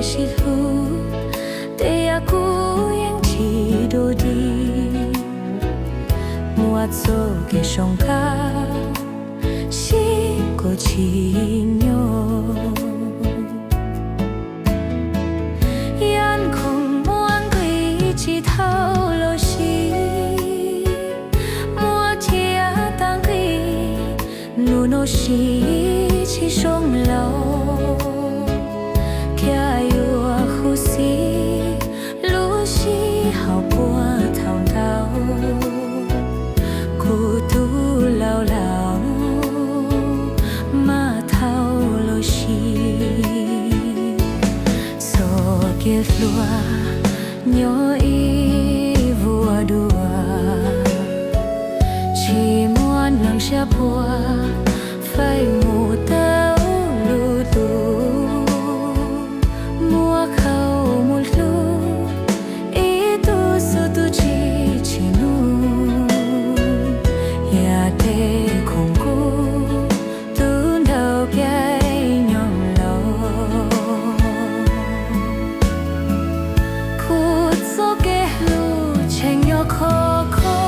sib hlub, tej yam kuj yeej tsis dua dig. Muaj txoj kev zoo nkauj, sib koom tsim nyog. Yam khoom muaj nqis tsis tau los sis muaj cia tag nqis, nus noj siv tsis zoo laus, thiaj yuav khuv xim lub sij hawm puag thaum ntau. Kuv tus laus laus mas thaum los sis txoj kev hluas nyob ib vuag dua, tsis muaj neeg siab puag, faib mus tau lwm tus. Muab khau mus hlub ib tug xub tus tsis tsim nyog, yam tej khoom kub tu ntau kev nyoog laus. Kuv txoj kev hlub tseem nyob khov kho,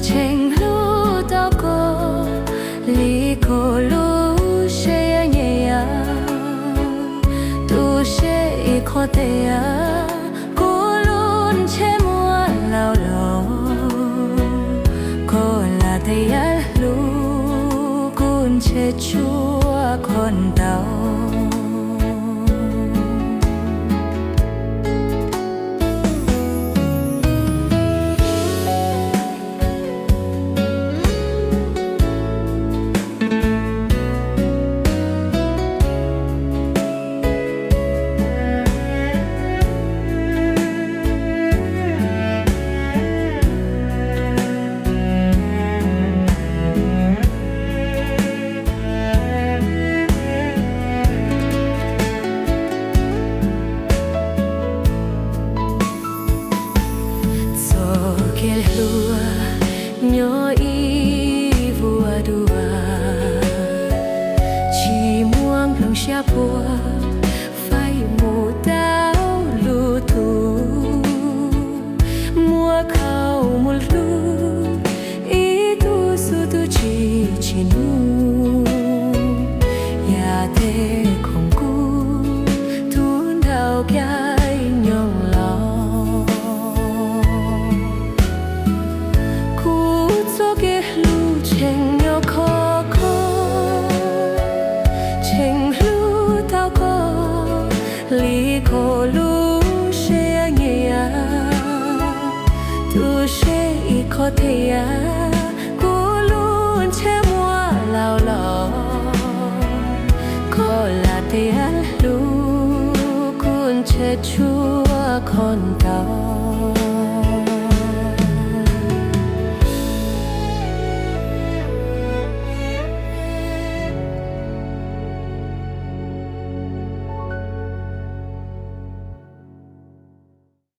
tseem hlub tau koj li koj lub siab nyiam yam. Tu siab ib qho tias kuv lub ntsej muag laus laus, koj lam tias yam hlub kuv ntshe tsuav koj ntau. Txoj kev hluas nyob ib vuag dua, tsis muaj neeg siab puag, faib mus tau lwm tus. Muab khau mus hlub ib tug xub tus tsis tsim nyog, yam tej khoom kub tu ntau kev nyoog laus. Kuv txoj kev hlub tseem nyob khov kho, tseem hlub tau koj li koj lub siab nyiam yam. Tu siab ib qho tias kuv lub ntsej muag laus laus, koj lam tias yam hlub kuv ntshe tsuav koj ntau.